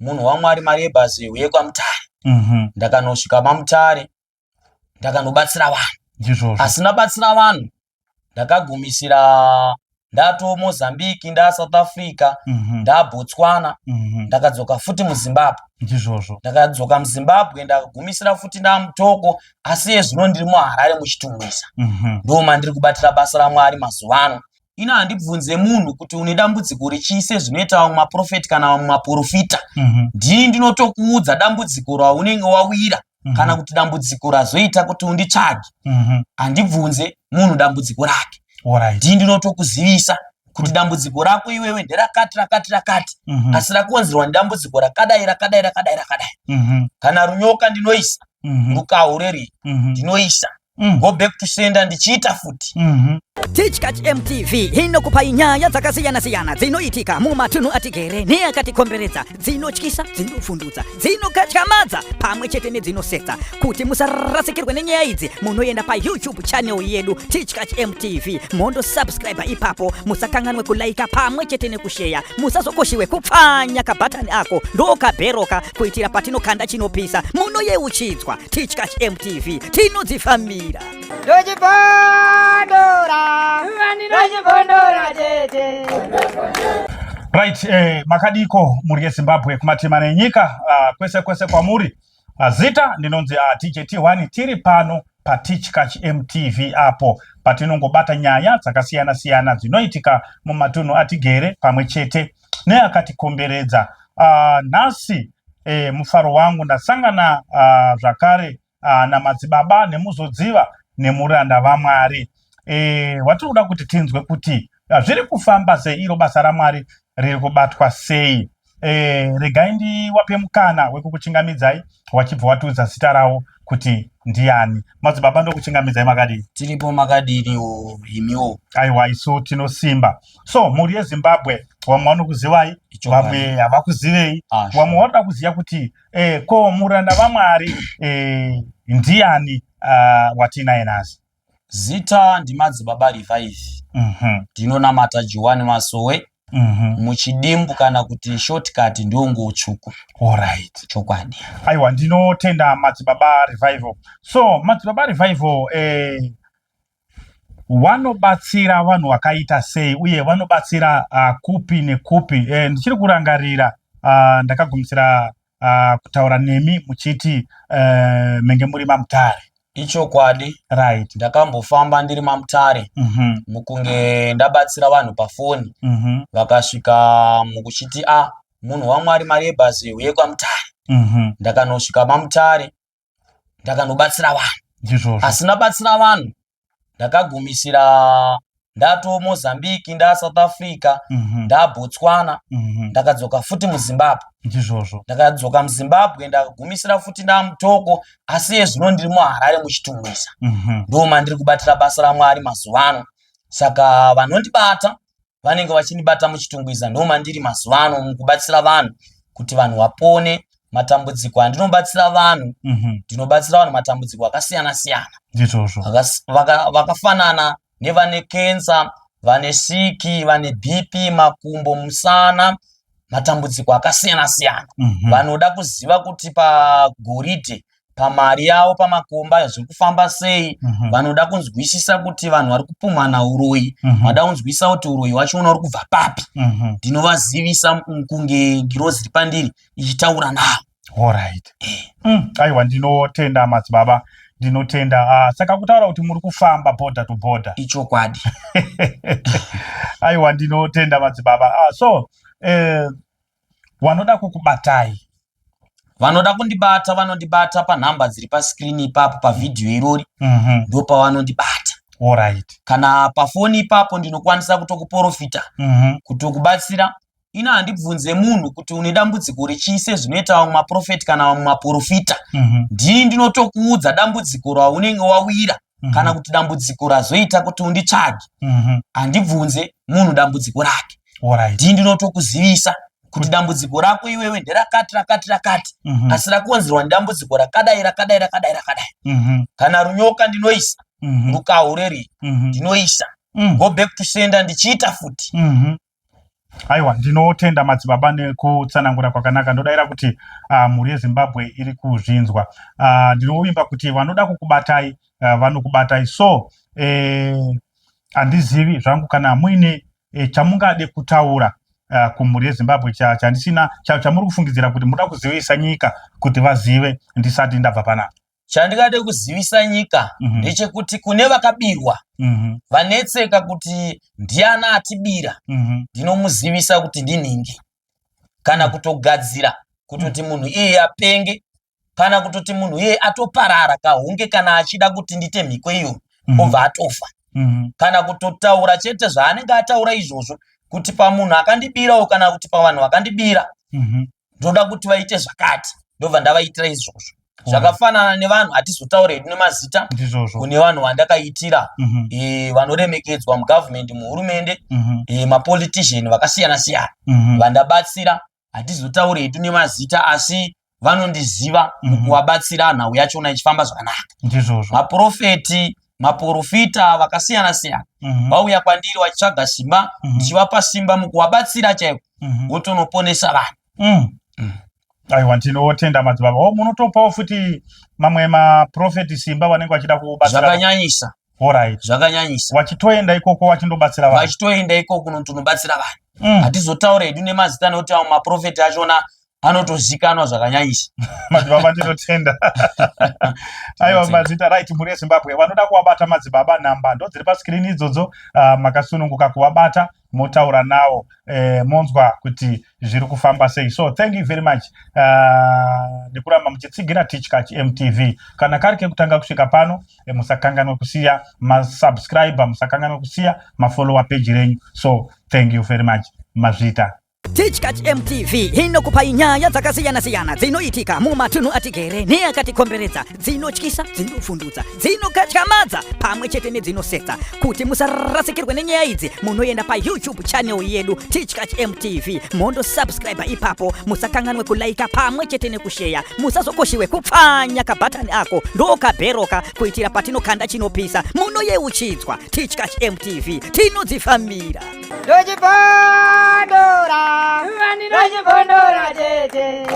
Munhu waMwari, mari yebhazi huye kwaMutare. Ndakanosvika maMutare, ndakanobatsira vanhu. Ndizvozvo. Asi ndabatsira vanhu, ndakagumisira ndato Mozambique, ndaSouth Africa, ndaBotswana. Ndakadzoka futi muZimbabwe. Ndizvozvo. Ndakadzoka muZimbabwe, ndakagumisira futi ndaMutoko, asi yezvino ndiri muHarare muChitungwiza. Ndo mandiri kubatira basa raMwari mazuva ano. Ina handibvunze munhu kuti une dambudziko richii sezvinoita vamwe maprofeti kana vamwe maprofita. Ndini ndinotokuudza dambudziko raunenge wawira kana kuti dambudziko razoita kuti unditsvage. Handibvunze munhu dambudziko rake. Ndini ndinotokuzivisa kuti dambudziko rako iwewe nderakati rakati rakati, asi rakonzerwa nedambudziko rakadai rakadai rakadai rakadai. Kana runyoka ndinoisa, rukaureri ndinoisa, go back to sender ndichiita futi. Tichkach MTV inokupai nyaya dzakasiyana-siyana dzinoitika mumatunhu atigere neakatikomberedza, dzinotyisa, dzinovhundutsa, dzinokatyamadza pamwe chete nedzinosetsa. Kuti musarasikirwe nenyaya idzi, munoenda paYouTube channel yedu Tichkach MTV, mondo subscribe ipapo. Musakanganwe kulaika pamwe chete nekusheya. Musazokoshiwe kupfanya kabhatani ako ndokabheroka, kuitira patinokanda chinopisa munoyeuchidzwa. Tichkach MTV, tinodzifambira. Ndochibondora, ndochibondora tete. Right, makadiko muri yeZimbabwe, kumatima nenyika, kwese kwese kwamuri. Zita ndinonzi DJ T1. Tiri pano paTichkach MTV apo patinongobata nyaya dzakasiyana siyana dzinoitika mumatunhu atigere pamwe chete neakatikomberedza. Nhasi mufaro wangu ndasangana zvakare namadzibaba nemuzodziva nemuranda vaMwari watiri kuda kuti tinzwe kuti zviri kufamba sei, iro basa raMwari riri kubatwa sei. Regai ndiwape mukana wekukuchingamidzai, wachibva watiudza zita ravo kuti ndiani. Madzibaba, ndokuchingamidzai, makadii? Tiripo, makadiniwo imiwo? Aiwa, isu tinosimba. So mhuri yeZimbabwe, vamwe vanokuzivai, vamwe havakuzivei. Vamwe vanoda kuziva kuti ko muranda vaMwari ndiani watinaye nhasi? Zita ndimadzibaba Revive. Ndinonamata Johani Masowe. Muchidimbu kana kuti shortcut ndonguo tsvuku. Chokwadi. Aiwa, ndinotenda madzibaba Revival. So madzibaba Revival, vanobatsira vanhu vakaita sei uye vanobatsira kupi nekupi? Ndichiri kurangarira ndakagumisira kutaura nemi muchiti menge muri maMutare. Ichokwadi. Ndakambofamba ndiri maMutare mukunge ndabatsira vanhu pafoni. Vakasvika mukuchiti, a munhu waMwari, mari yebhazi huye kwaMutare. Ndakanosvika maMutare, ndakanobatsira vanhu. Ndizvozvo. Asi ndabatsira vanhu, ndakagumisira ndato Mozambique, ndaSouth Africa, ndaBotswana. Ndakadzoka futi muZimbabwe. Ndizvozvo. Ndakadzoka muZimbabwe, ndakagumisira futi ndaMutoko, asi yezvino ndiri muHarare muChitungwiza. Ndo mandiri kubatira basa raMwari mazuva ano. Saka vanondibata vanenge vachindibata muChitungwiza. Ndo mandiri mazuva ano mukubatsira vanhu kuti vanhu vapone matambudziko andinobatsira vanhu. Ndinobatsira vanhu matambudziko akasiyana siyana. Ndizvozvo. Vakafanana nevane kensa, vane siki, vane BP, makumbo, musana, matambudziko akasiyana siyana. Vanoda kuziva kuti pagoridhe, pamari yavo, pamakomba zviri kufamba sei. Vanoda kunzwisisa kuti vanhu vari kupumhana uroyi, vanoda kunzwisisa kuti uroyi hwachona uri kubva papi. Ndinovazivisa kunge ngirozi iri pandiri ichitaura navo. Alright. Aiwa, ndinotenda madzibaba, ndinotenda. Saka kutaura kuti muri kufamba border to border? Ichokwadi. Aiwa, ndinotenda madzibaba. So vanoda kukubatai? Vanoda kundibata vanondibata panhamba dziri paskirini ipapo pavhidhiyo irori. Ndo pavanondibata. Kana pafoni ipapo ndinokwanisa kutokuprofita, kutokubatsira. Ina handibvunze munhu kuti une dambudziko richii sezvinoita vamwe maprofeti kana vamwe maprofita. Ndini ndinotokuudza dambudziko raunenge wawira kana kuti dambudziko razoita kuti unditsvage. Handibvunze munhu dambudziko rake. Ndini ndinotokuzivisa kuti dambudziko rako iwewe nderakati rakati rakati, asi rakonzerwa nedambudziko rakadai rakadai rakadai rakadai. Kana runyoka ndinoisa, rukaureri ndinoisa, go back to sender ndichiita futi. Aiwa, ndinotenda madzibaba nekutsanangura kwakanaka. Ndodaira kuti mhuri yeZimbabwe iri kuzvinzwa. Ndinovimba kuti vanoda kukubatai vanokubatai. So handizivi zvangu kana muine chamungade kutaura kumhuri yeZimbabwe chandisina chamuri kufungidzira kuti muda kuzivisa nyika kuti vazive ndisati ndabva panapa. Chandingade kuzivisa nyika ndechekuti kune vakabirwa vanetseka kuti ndiana atibira, ndinomuzivisa kuti ndinhingi, kana kutogadzira kutoti munhu iyeye apenge, kana kutoti munhu iyeye atoparara kahunge, kana achida kuti ndite mhiko iyo obva atofa, kana kutotaura chete zvaanenge ataura izvozvo kuti pamunhu akandibirawo kana kuti pavanhu vakandibira ndoda kuti vaite zvakati, ndobva ndavaitira izvozvo. Zvakafanana nevanhu, hatizotaura hedu nemazita, kune vanhu vandakaitira vanoremekedzwa mugavhumendi, muhurumende, mapolitician vakasiyana siyana vandabatsira. Hatizotauri hedu nemazita, asi vanondiziva mukuvabatsira, nhau yachona ichifamba zvakanaka. Ndizvozvo. Maprofeti, maprofita vakasiyana siyana vauya kwandiri vachitsvaga simba, ndichivapa simba mukuvabatsira chaiko, votonoponesa vanhu. Aiwa, ndinotenda madzibaba. O, munotopawo futi mamwe maprofeti simba vanenge vachida kubatsira? Zvakanyanyisa. Alright. Zvakanyanyisa. Wachitoenda ikoko wachindobatsira vanhu? Vachitoenda ikoko kunotonobatsira vanhu. Hatizotaura hedu nemazita nekuti amwe maprofeti achona anotozikanwa zvakanyanyisa. Madzibaba, ndinotenda. Aiwa, mazita. Right, mhuri yeZimbabwe, vanoda kuvabata madzibaba, nhamba ndo dziri paskirini idzodzo. Makasununguka kuvabata, motaura nawo, monzwa kuti zviri kufamba sei. So thank you very much nekuramba muchitsigira Tichkach MTV. Kana kari kekutanga kusvika pano, musakanganwe kusiya masubscriber, musakanganwe kusiya mafollower page renyu. So thank you very much, mazvita. Tichkach MTV inokupai nyaya dzakasiyana-siyana dzinoitika mumatunhu atigere neakatikomberedza, dzinotyisa, dzinovhundutsa, dzinokatyamadza pamwe chete nedzinosetsa. Kuti musarasikirwe nenyaya idzi, munoenda paYouTube channel yedu Tichkach MTV, mondosubscribe ipapo. Musakanganwe kulaika pamwe chete nekusheya. Musazokoshiwe kupfanya kabhatani ako ndokabheroka, kuitira patinokanda chinopisa munoyeuchidzwa. Tichkach MTV, tinodzifambira. Ndochibondora, ndochibondora tete.